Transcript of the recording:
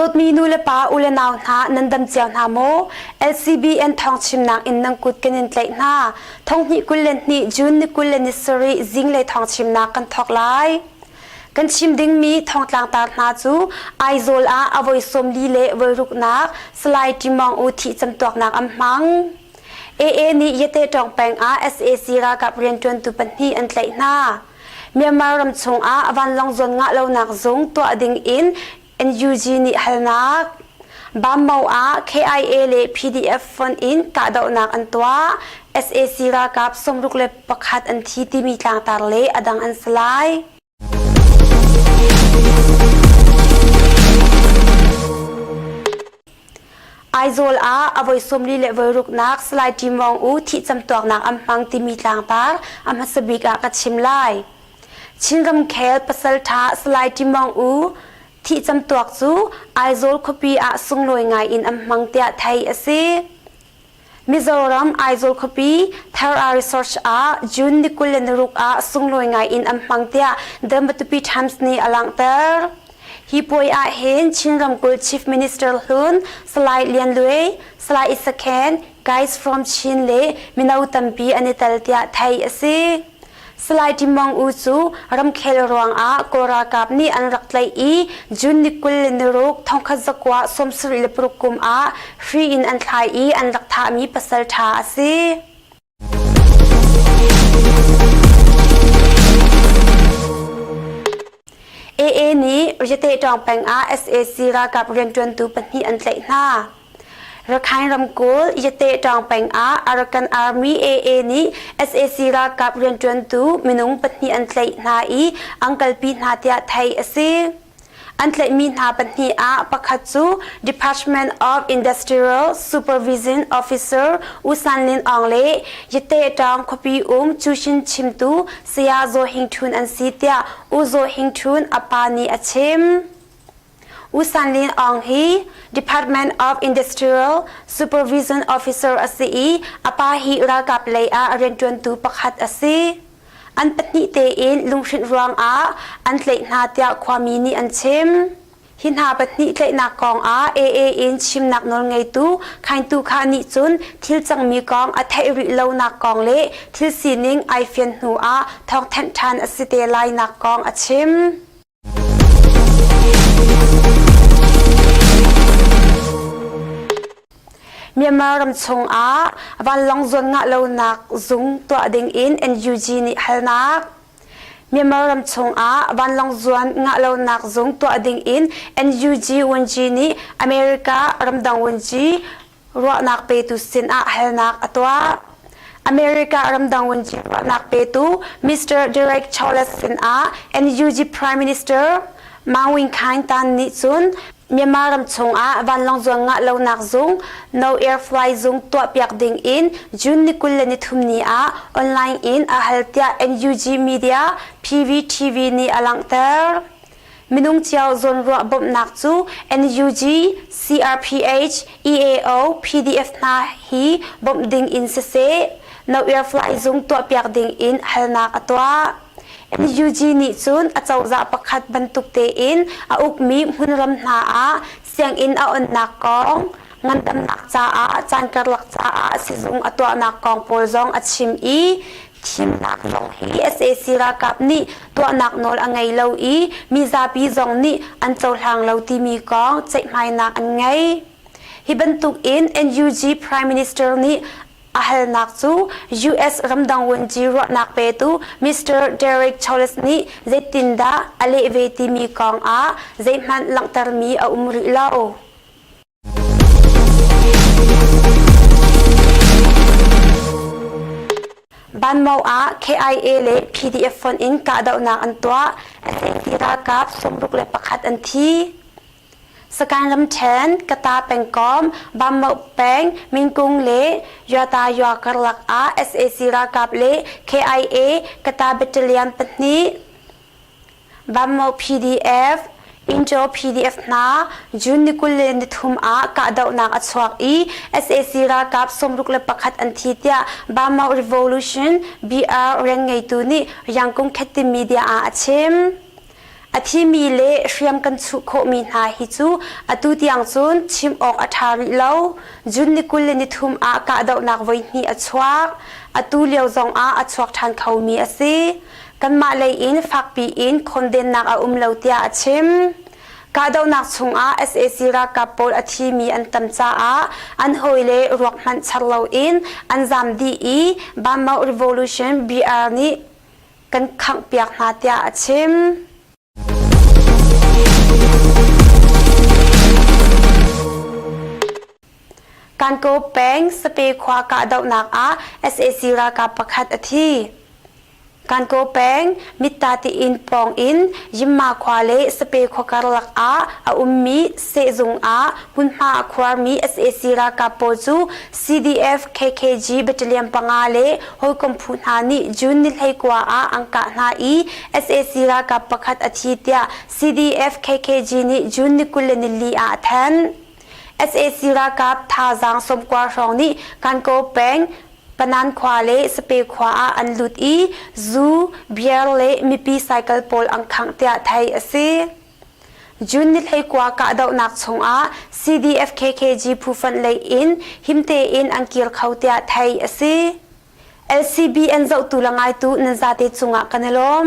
Dawtmi nu le pa u le nau hna nan dam cio hna maw? LCBN thawngchimnak in nan kut kan in tlaih hna. Thonghnih 22 June ni 27 zinglei thawngchimnak kan thawk lai. Kan chim dingmi thongtlangtar hna cu Aizawl ah a voi 40 le voi ruknak Salai Ṭimawng U thih camtuaknak an hmang. AA nih Yate Tawng peng ah sac ralkap rianṭuantu pahnih an tlaih hna. Myanmar ram chungah vanlawng zuan ngah lonak zung tuah ding in NUG nih halnak. Bammo ah KIA le PDF fonh in kahdohnak an tuah. Sac ralkap 61 an thi timi tlangtar le a dang an si lai. Aizawl ah a voi 40 le voi ruknak Salai Ṭim Vawng U thih camtuaknak an hmang timi tlangtar a hmasa bik ah ka chim lai. Chin ramkhel pasalṭha Salai Ṭim Vawng U thih camtuak cu Aizawl khuapi ah sunglawi ngai in an hmang tiah theih a si. Mizoram Aizawl khuapi Thar Research ah June ni 26 ah sunglawi ngai in an hmang tiah The Matupi Times nih a langhter. Hi puai ah hin Chin ramkulh Chief Minister hlun Salai Lian Luai, Salai Isakhen, Guys from Chin le mino tampi an i tel tiah theih a si. Salai Timong U cu ramkhel ruangah Kawl ralkap nih an rak tlaih i June ni 26 1976 kum ah hri in an thlai i an rak thahmi pasal ṭha a si. AA nih Yate Ṭawng peng ah sac ralkap rianṭuantu pahnih an tlaih hna. Rakhine ramkulh Yate Taung peng ah Arakan Army AA nih sac ralkap rianṭuantu minung pahnih an tlaih hna i an kalpi hna tiah theih a si. An tlaihmi hna pahnih ah pakhat cu Department of Industrial Supervision Officer U San Lin Aung le Yate Taung khuapi um Cushin chimtu Saya Zaw Hing Htun an si tiah U Zaw Hing Htun a pa nih a chim. U San Lin Aung hi Department of Industrial Supervision Officer a si i a pa hi ralkap lei ah rianṭuantu pakhat a si. An pahnih tein lunghrinh ruangah an tlaih hna tiah khuami nih an chim. Hi hna pahnih tlaihnak kong ah AA in chimnak nawlngeitu Khaintu Kha nih cun thil cangmi kong a theih rih lonak kong le thil sining ai fian hnu ah thawngthanh ṭhan a si te lainak kong a chim. Myanmar ram chungah vanlawng zuan ngah lonak zung tuah ding in NUG nih halnak. Myanmar ram chungah vanlawng zuan ngah lonak zung tuah ding in NUG Wunji nih America ramdang wunji ruahnak petu sinah halnak a tuah. America ramdang vunci ruahnak petu Mr. Derek Chollet sinah NUG Prime Minister Maung Win Khaing Tan nih cun Myanmar ram chungah vanlawng zuang ngah lonak zung No Air Fly zung tuahpiak ding in June ni 23 ni ah online in a hal tiah NUG Media PVTV nih a langhter. Minung cio zawnruah bawmhnak cu NUG, CRPH, EAO, PDF hna hi bawmh ding in siseh, No Air Fly zung tuahpiak ding in halnak a tuah. NUG nih cun a cozah pakhat bantuk tein a ukmi hmunram hna ah sianginn a onnak kong, ngandamnak caah caan karlak caah sizung a tuahnak kong pawl zong a chim i thimnak zong hi sac ralkap nih tuahnak nawl a ngei lo i mizapi zong nih an cohlang lo timi kong ceihmainak an ngei. Hi bantuk in NUG Prime Minister nih a halnak cu US ramdang vunci ruahnak petu Mr. Derek Chollet nih zeitindah a leh ve timi kong ah zeihmanh langhtermi a um rih lo. Banmo ah KIA le PDF fonh in kahdohnak an tuah. Sac ralkap 61 an thi. Sagaing ramṭhen, Kata pengkomh, Banmo peng, Minkung le Yata Yua karlak ah sac ralkap le KIA Kata Battalion pahnih Bammo PDF, Injo PDF hna June ni 23 ah kahdohnak a chuak i sac ralkap 61 an thi tiah Bammo Revolution BR rianngeitu nih Yangkung Khetti media ah a chim. A thimi le hriam kan chuh khawhmi hna hi cu atu tiang cun chim awk a ṭha rih lo. June ni 23 ah kahdohnak voihnih a chuak. Atu lio zongah a chuak ṭhan khomi a si. Kanmah lei in fakpi in khondennak a um lo tiah a chim. Kahdohnak chungah sac ralkap pawl a thimi an tam caah an hawile ruak hmanh char loin an zaam dih i Bamau Revolution BR nih kan khanghpiak hna tiah a chim. Kankaw peng Sape khua kahdohnak ah sac ralkap pakhat a thi. Kankaw peng Mitta tiin pawng in Yimma khua le Sape khua karlak ah a ummi sehzung ah hmunhma a khuarmi sac ralkap pawl cu CDF KKG battalion panga le hawikom phu hna nih June ni 19 ah an kah hna i sac ralkap pakhat a thi tiah CDF KKG nih June ni 24 ah a thanh. Sac ralkap thazaang sawmkua hrawng nih Kankaw peng Panan khua le Sape khua ah an lut i zu, beer le mipi cycle pawl an khangh tiah theih a si. June ni 19 kahdohnak chungah CDF-KKG phufonh lei in him tein an kir kho tiah theih a si. LCBN zohtu le ngaitu nan zate cungah kan i lawm.